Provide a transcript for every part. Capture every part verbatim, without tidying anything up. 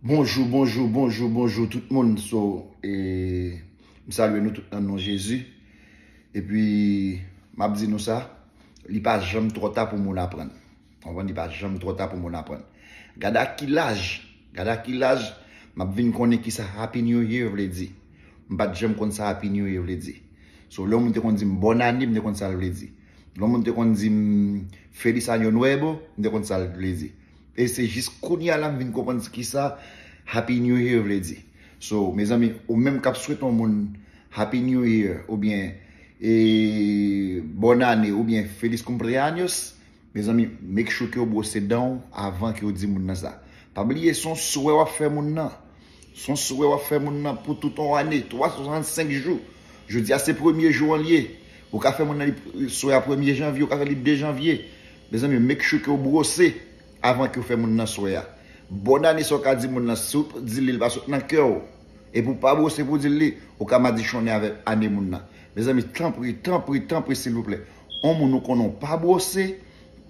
Bonjou, bonjou, bonjou, bonjou tout moun. So, e, m salye nou tout nan non Jezi. Epi, m ap di nou sa, li pa janm twò ta pou moun aprann. Konprann, li pa janm twò ta pou moun aprann. Gade a ki laj, gade a ki laj, m ap vin konnen kisa Happy New Year vle di. M pa t janm konn sa Happy New Year vle di. So, lè yon moun te konn di m bòn ane, m te konn sa l vle di. Lè yon moun te konn di m Feliz Año Nuevo, m te konn sa l vle di. E se jis kounye a la m vin konprann kisa Happy New Year vle di. So, mezanmi, ou menm k ap swete yon moun Happy New Year, oubyen, e, bòn ane, oubyen Feliz Cumpleaños, mezanmi, make sure ke w bwose dan w avan ke w di moun nan sa. Pa bliye, se yon swè w ap fè moun nan. Se yon swè w ap fè moun nan pou tout yon ane, twa san swasannsenk jou. Jodi a se premye jou an l ye. Ou ka fè moun nan li swè a premye janvye, ou ka fè li de janvye. Mezanmi, make sure ke w bwose avan ke w fè moun nan swè a. Bòn ane sa w ka di moun nan, si w di li, li pa sot nan kè w. Epi w pa bwose pou w di li, ou ka madichonnen avèk ane moun nan. Mezanmi, tanpri, tanpri, tanpri, silvouplè. On moun ou konnen w pa bwose,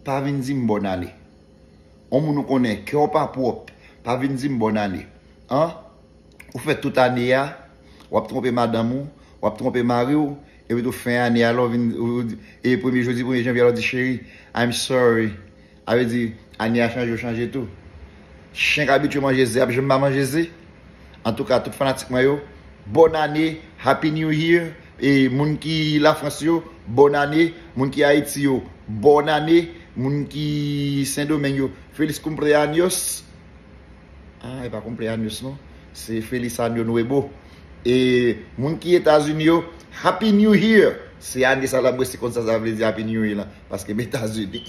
pa vin di m bòn ane. On moun ou konnen kè w pa pwòp, pa vin di m bòn ane. An? Ou fè tout ane a, w ap twonpe madanm ou, w ap twonpe mari w, epi tou fen ane a, lè w vin, ou, ou, e premye jodi, premye janvye, lè w di, cheri, I'm sorry. A vle di, ane a chanje, ou chanje tou. Chen k abitye manje ze ap janm pa manje ze. Antouka, tout fanatik mwen yo, bòn ane, Happy New Year. E moun ki Lafrans yo, bòn ane. Moun ki Ayiti yo, bòn ane. Moun ki Sendomeng yo, Feliz Cumpleaños. Ah, e pa cumpleaños non. Se Feliz Año Nuevo. E moun ki Etazini yo, Happy New Year. Se ane sa la, mwen se konsa sa vle di Happy New Year la. Paske m Etazini.